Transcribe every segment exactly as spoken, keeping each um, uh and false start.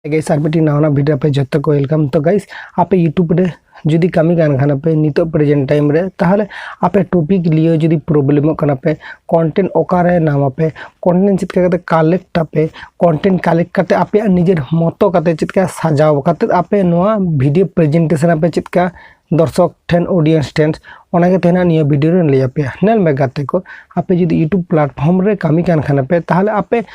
Guys, ᱟᱨ ᱢᱤᱫᱴᱤᱡ ᱱᱟᱣᱟ ᱱᱟᱜ video ᱟᱯᱮ ᱡᱚᱛᱚ ᱠᱚ welcome᱾ ᱛᱚ guys, ᱟᱯᱮ YouTube ᱨᱮ ᱡᱩᱫᱤ ᱠᱟᱹᱢᱤ ᱠᱟᱱ ᱠᱷᱟᱱ ᱯᱮ ᱱᱤᱛᱚᱜ present time ᱨᱮ, ᱛᱟᱦᱚᱞᱮ ᱟᱯᱮ topic ᱞᱤᱭᱮ ᱡᱩᱫᱤ problemᱚᱜ ᱠᱟᱱᱟ ᱯᱮ, content ᱚᱠᱟᱨᱮ ᱱᱟᱢ ᱟᱯᱮ, content ᱪᱮᱫ ᱞᱮᱠᱟ ᱠᱟᱛᱮ collect ᱟᱯᱮ, content collect ᱠᱟᱛᱮ ᱟᱯᱮᱭᱟᱜ ᱱᱤᱡᱮᱨ ᱢᱚᱛᱚ ᱠᱟᱛᱮ ᱪᱮᱫ ᱞᱮᱠᱟ ᱥᱟᱡᱟᱣ ᱠᱟᱛᱮ ᱟᱯᱮ ᱱᱚᱣᱟ video presentation ᱟᱯᱮ ᱪᱮᱫ ᱞᱮᱠᱟ ᱫᱚᱨᱥᱚᱠ ᱴᱷᱮᱱ, audience ᱴᱷᱮᱱ, ᱚᱱᱟᱜᱮ ᱛᱮᱦᱮᱧ ᱱᱤᱭᱟᱹ video ᱨᱮᱧ ᱞᱟᱹᱭ ᱟᱯᱮᱭᱟ᱾ ᱧᱮᱞ ᱢᱮ ᱜᱟᱛᱮ ᱠᱚ, ᱟᱯᱮ ᱡᱩᱫᱤ YouTube platform ᱨᱮ ᱠᱟᱹᱢᱤ ᱠᱟᱱ ᱠᱷᱟᱱ ᱯᱮ, ᱛᱟᱦᱚᱞᱮ ᱟᱯᱮ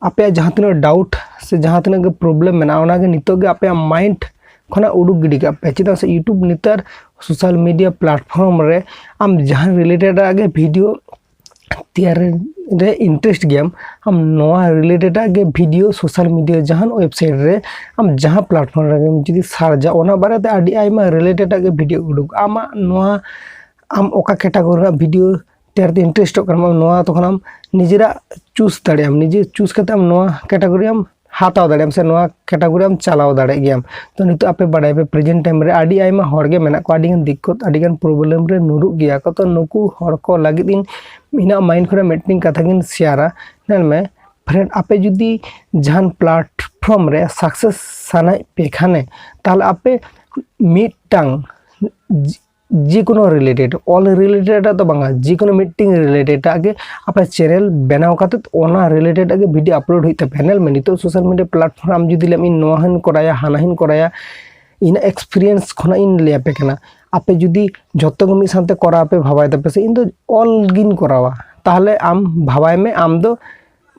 ᱟᱯᱮᱭᱟᱜ ᱡᱟᱦᱟᱸ ᱛᱤᱱᱟᱹᱜ doubt ᱥᱮ ᱡᱟᱦᱟᱸ ᱛᱤᱱᱟᱹᱜ ᱜᱮ problem ᱢᱮᱱᱟᱜᱼᱟ, ᱚᱱᱟᱜᱮ ᱱᱤᱛᱚᱜ ᱜᱮ ᱟᱯᱮᱭᱟᱜ mind ᱠᱷᱚᱱᱟᱜ ᱩᱰᱩᱠ ᱜᱤᱰᱤ ᱠᱟᱜ ᱯᱮ᱾ ᱪᱮᱫᱟᱜ ᱥᱮ YouTube ᱱᱮᱛᱟᱨ social media platform ᱨᱮ ᱟᱢ ᱡᱟᱦᱟᱸ related ᱟᱜ ᱜᱮ video ᱛᱮᱭᱟᱨ ᱨᱮ interest ᱜᱮᱭᱟᱢ, ᱟᱢ ᱱᱚᱣᱟ related ᱟᱜ ᱜᱮ video social media ᱡᱟᱦᱟᱱ website ᱨᱮ ᱟᱢ ᱡᱟᱦᱟᱸ platform ᱨᱮᱜᱮᱢ ᱡᱩᱫᱤ search ᱟ, ᱚᱱᱟ ᱵᱟᱨᱮᱛᱮ ᱟᱹᱰᱤ ᱟᱭᱢᱟ related ᱟᱜ ᱜᱮ video ᱩᱰᱩᱠ᱾ ᱟᱢᱟᱜ ᱱᱚᱣᱟ, ᱟᱢ ᱚᱠᱟ category ᱨᱮᱱᱟᱜ video ᱛᱮᱭᱟᱨ ᱛᱮ interestᱚᱜ ᱠᱟᱱᱟᱢ, ᱟᱢ ᱱᱚᱣᱟ ᱛᱚᱠᱷᱚᱱ ᱟᱢ ᱱᱤᱡᱮᱨᱟᱜ choose ᱫᱟᱲᱮᱭᱟᱜ ᱟᱢ, ᱱᱤᱡᱮ choose ᱠᱟᱛᱮ ᱟᱢ ᱱᱚᱣᱟ category ᱟᱢ ᱦᱟᱛᱟᱣ ᱫᱟᱲᱮᱭᱟᱜ ᱟᱢ, ᱥᱮ ᱱᱚᱣᱟ category ᱟᱢ ᱪᱟᱞᱟᱣ ᱫᱟᱲᱮᱭᱟᱜ ᱜᱮᱭᱟᱢ᱾ ᱛᱚ ᱱᱤᱛᱚᱜ ᱟᱯᱮ ᱵᱟᱲᱟᱭ ᱯᱮ, present time ᱨᱮ ᱟᱹᱰᱤ ᱟᱭᱢᱟ ᱦᱚᱲ ᱜᱮ ᱢᱮᱱᱟᱜ ᱠᱚᱣᱟ, ᱟᱹᱰᱤ ᱜᱟᱱ ᱫᱤᱠᱠᱚᱛ, ᱟᱹᱰᱤ ᱜᱟᱱ problem ᱨᱮ ᱧᱩᱨᱩᱜ ᱜᱮᱭᱟ ᱠᱚ᱾ ᱛᱚ ᱱᱩᱠᱩ ᱦᱚᱲ ᱠᱚ ᱞᱟᱹᱜᱤᱫ ᱤᱧ ᱤᱧᱟᱹᱜ mind ᱠᱷᱚᱱᱟᱜ ᱢᱤᱫᱴᱮᱱ ᱠᱟᱛᱷᱟ ᱜᱤᱧ share ᱟ᱾ ᱧᱮᱞ ᱢᱮ friend, ᱟᱯᱮ ᱡᱩᱫᱤ ᱡᱟᱦᱟᱱ platform ᱨᱮ success ᱥᱟᱱᱟᱭᱮᱫ ᱯᱮ ᱠᱷᱟᱱᱮ, ᱛᱟᱦᱚᱞᱮ ᱟᱯᱮ ᱢᱤᱫᱴᱟᱝ ᱡᱮ ᱠᱳᱱᱳ related, all related ᱟᱜ ᱫᱚ ᱵᱟᱝᱟ, ᱡᱮ ᱠᱳᱱᱳ ᱢᱤᱫᱴᱮᱱ related ᱟᱜ ᱜᱮ ᱟᱯᱮ channel ᱵᱮᱱᱟᱣ ᱠᱟᱛᱮ ᱚᱱᱟ related ᱟᱜ ᱜᱮ video upload ᱦᱩᱭᱩᱜ ᱛᱟᱯᱮᱭᱟ᱾ ᱧᱮᱞ ᱢᱮ, ᱱᱤᱛᱚᱜ social media platform ᱟᱢ ᱡᱩᱫᱤ ᱞᱟᱹᱭᱟᱢ, "ᱤᱧ ᱱᱚᱣᱟ ᱦᱚᱸᱧ ᱠᱚᱨᱟᱭᱟ, ᱦᱟᱱᱟ ᱦᱚᱸᱧ ᱠᱚᱨᱟᱭᱟ", ᱤᱧᱟᱹᱜ experience ᱠᱷᱚᱱᱟᱜ ᱤᱧ ᱞᱟᱹᱭ ᱟᱯᱮ ᱠᱟᱱᱟ᱾ ᱟᱯᱮ ᱡᱩᱫᱤ ᱡᱷᱚᱛᱚ ᱜᱮ ᱢᱤᱫ ᱥᱟᱶᱛᱮ ᱠᱚᱨᱟᱣ ᱯᱮ ᱵᱷᱟᱵᱟᱭ ᱛᱟᱯᱮ ᱥᱮ, "ᱤᱧ ᱫᱚ all ᱜᱤᱧ ᱠᱚᱨᱟᱣᱟ", ᱛᱟᱦᱚᱞᱮ ᱟᱢ ᱵᱷᱟᱵᱟᱭ ᱢᱮ, ᱟᱢ ᱫᱚ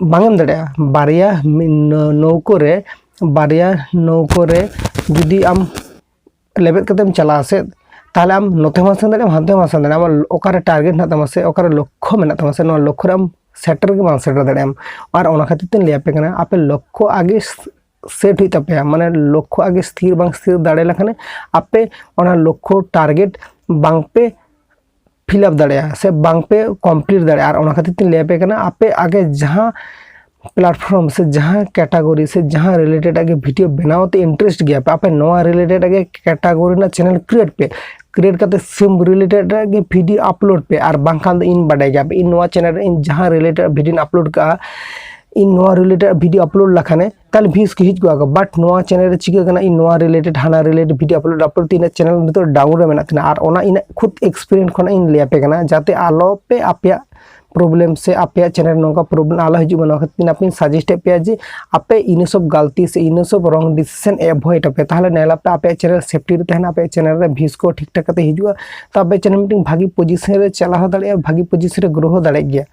ᱵᱟᱝ ᱮᱢ ᱫᱟᱲᱮᱭᱟᱜᱼᱟ᱾ ᱵᱟᱨᱭᱟ ᱢᱤ-, ᱱᱟᱹ-, ᱱᱟᱹᱣᱠᱟᱹ ᱨᱮ, ᱵᱟᱨᱭᱟ ᱱᱟᱹᱣᱠᱟᱹ ᱨᱮ ᱡᱩᱫᱤ ᱟᱢ ᱞᱮᱵᱮᱫ ᱠᱟᱛᱮᱢ ᱪᱟᱞᱟᱜᱼᱟ ᱥᱮ, ᱛᱟᱦᱚᱞᱮ ᱟᱢ ᱱᱚᱛᱮ ᱦᱚᱸ ᱵᱟᱢ ᱥᱮᱱ ᱫᱟᱲᱮᱭᱟᱜᱼᱟ, ᱦᱟᱱᱛᱮ ᱦᱚᱸ ᱵᱟᱢ ᱥᱮᱱ ᱫᱟᱲᱮᱭᱟᱜᱼᱟ᱾ ᱟᱢᱟᱜ ᱚᱠᱟᱨᱮ target ᱦᱮᱱᱟᱜ ᱛᱟᱢᱟ ᱥᱮ ᱚᱠᱟᱨᱮ ᱞᱚᱠᱠᱷᱚ ᱢᱮᱱᱟᱜ ᱛᱟᱢᱟ ᱥᱮ, ᱱᱚᱣᱟ ᱞᱚᱠᱠᱷᱚ ᱨᱮ ᱟᱢ ᱥᱮᱴᱮᱨ ᱜᱮ ᱵᱟᱢ ᱥᱮᱴᱮᱨ ᱫᱟᱲᱮᱭᱟᱜᱼᱟ᱾ ᱟᱨ ᱚᱱᱟ ᱠᱷᱟᱹᱛᱤᱨ ᱛᱤᱧ ᱞᱟᱹᱭ ᱟᱯᱮ ᱠᱟᱱᱟ, ᱟᱯᱮ ᱞᱚᱠᱠᱷᱚ ᱟᱜᱮ set ᱦᱩᱭᱩᱜ ᱛᱟᱯᱮᱭᱟ, ᱢᱟᱱᱮ ᱞᱚᱠᱠᱷᱚ ᱟᱜᱮ ᱥᱛᱷᱤᱨ ᱵᱟᱝ ᱥᱛᱷᱤᱨ ᱫᱟᱲᱮ ᱞᱮᱠᱷᱟᱱ ᱟᱯᱮ ᱚᱱᱟ ᱞᱚᱠᱠᱷᱚ target ᱵᱟᱝ ᱯᱮ fill up ᱫᱟᱲᱮᱭᱟᱜᱼᱟ ᱥᱮ ᱵᱟᱝ ᱯᱮ complete ᱫᱟᱲᱮᱭᱟᱜᱼᱟ᱾ ᱟᱨ ᱚᱱᱟ ᱠᱷᱟᱹᱛᱤᱨ ᱛᱤᱧ ᱞᱟᱹᱭ ᱟᱯᱮ ᱠᱟᱱᱟ, ᱟᱯᱮ ᱟᱜᱮ ᱡᱟᱦᱟᱸ platform ᱥᱮ ᱡᱟᱦᱟᱸ category ᱥᱮ ᱡᱟᱦᱟᱸ related ᱟᱜ ᱜᱮ video ᱵᱮᱱᱟᱣ ᱛᱮ interest ᱜᱮᱭᱟ ᱯᱮ, ᱟᱯᱮ ᱱᱚᱣᱟ related ᱟᱜ ᱜᱮ category ᱨᱮᱱᱟᱜ channel create ᱯᱮ᱾ Create ᱠᱟᱛᱮ same related ᱟᱜ ᱜᱮ video upload ᱯᱮ, ᱟᱨ ᱵᱟᱝᱠᱷᱟᱱ ᱫᱚ ᱤᱧ ᱵᱟᱰᱟᱭ ᱜᱮᱭᱟ ᱯᱮ, ᱤᱧ ᱱᱚᱣᱟ channel ᱨᱮ ᱤᱧ ᱡᱟᱦᱟᱸ related video upload ᱠᱟᱜᱼᱟ, ᱤᱧ ᱱᱚᱣᱟ ᱨᱤᱞᱮᱴᱮᱰ ᱵᱷᱤᱰᱤᱭᱳ ᱟᱯᱞᱳᱰ ᱞᱮᱠᱷᱟᱱᱮ, ᱛᱟᱦᱚᱞᱮ ᱵᱷᱤᱭᱩᱡᱽ ᱠᱚ ᱦᱤᱡᱩᱜ ᱠᱚᱜᱼᱟ᱾ ᱵᱟᱴ ᱱᱚᱣᱟ ᱪᱮᱱᱮᱞ ᱨᱮ ᱪᱤᱠᱟᱹ ᱠᱟᱱᱟ, ᱤᱧ ᱱᱚᱣᱟ ᱨᱤᱞᱮᱴᱮᱰ ᱦᱟᱱᱟ ᱨᱤᱞᱮᱴᱮᱰ ᱵᱷᱤᱰᱤᱭᱳ ᱟᱯᱞᱳᱰ ᱟᱯᱞᱳᱰ ᱛᱮ ᱤᱧᱟᱹᱜ ᱪᱮᱱᱮᱞ ᱱᱤᱛᱚᱜ ᱰᱟᱣᱩᱱ ᱨᱮ ᱢᱮᱱᱟᱜ ᱛᱤᱧᱟ᱾ ᱟᱨ ᱚᱱᱟ ᱤᱧᱟᱹᱜ ᱠᱷᱩᱫ ᱮᱠᱥᱯᱮᱨᱤᱭᱮᱱᱥ ᱠᱷᱚᱱᱟᱜ ᱤᱧ ᱞᱟᱹᱭ ᱟᱯᱮ ᱠᱟᱱᱟ, ᱡᱟᱛᱮ ᱟᱞᱚ ᱯᱮ ᱟᱯᱮᱭᱟᱜ ᱯᱨᱚᱵᱞᱮᱢ ᱥᱮ ᱟᱯᱮᱭᱟᱜ ᱪᱮᱱᱮᱞ ᱱᱚᱝᱠᱟ ᱯᱨᱚᱵᱞᱮᱢ ᱟᱞᱚ ᱦᱤᱡᱩᱜ ᱢᱟ᱾ ᱱᱚᱣᱟ ᱠᱷᱟᱹᱛᱤᱨ ᱛᱮ ᱟᱯᱮᱧ ᱥᱟᱡᱮᱥᱴ ᱮᱫ ᱯᱮᱭᱟ ᱡᱮ ᱟᱯᱮ ᱤᱱᱟᱹ ᱥᱚᱵ ᱜᱟᱞᱛᱤ ᱥᱮ ᱤᱱᱟᱹ ᱥᱚᱵ ᱨᱚᱝ ᱰᱤᱥᱤᱥᱮᱱ ᱮᱵᱷᱚᱭᱮᱰ ᱟᱯᱮ, ᱛᱟᱦᱚᱞᱮ ᱧᱮᱞ ᱟᱯᱮ ᱟᱯᱮᱭᱟᱜ ᱪᱮᱱᱮᱞ ᱥᱮᱯᱴᱤ ᱨᱮ ᱛᱟᱦᱮᱱᱟ, ᱟᱯᱮᱭᱟᱜ ᱪᱮᱱᱮᱞ ᱨᱮ ᱵᱷᱤᱭᱩᱡᱽ ᱠᱚ ᱴᱷᱤᱠ ᱴᱷᱟᱠ ᱠᱟᱛᱮ ᱦᱤᱡᱩᱜᱼᱟ᱾ ᱛᱚ ᱟᱯᱮ ᱪᱮᱱᱮᱞ ᱢᱤᱫᱴᱮᱱ ᱵᱷᱟᱹᱜᱤ ᱯᱚᱡᱤᱥᱚᱱ ᱨᱮ ᱪᱟᱞᱟᱣ ᱦᱚᱸ ᱫᱟᱲᱮᱭᱟᱜᱼᱟ, ᱵᱷᱟᱹᱜᱤ ᱯᱚᱡᱤᱥᱚᱱ ᱨᱮ ᱜᱨᱳ ᱦᱚᱸ ᱫᱟᱲᱮᱭᱟᱜ ᱜᱮᱭᱟ᱾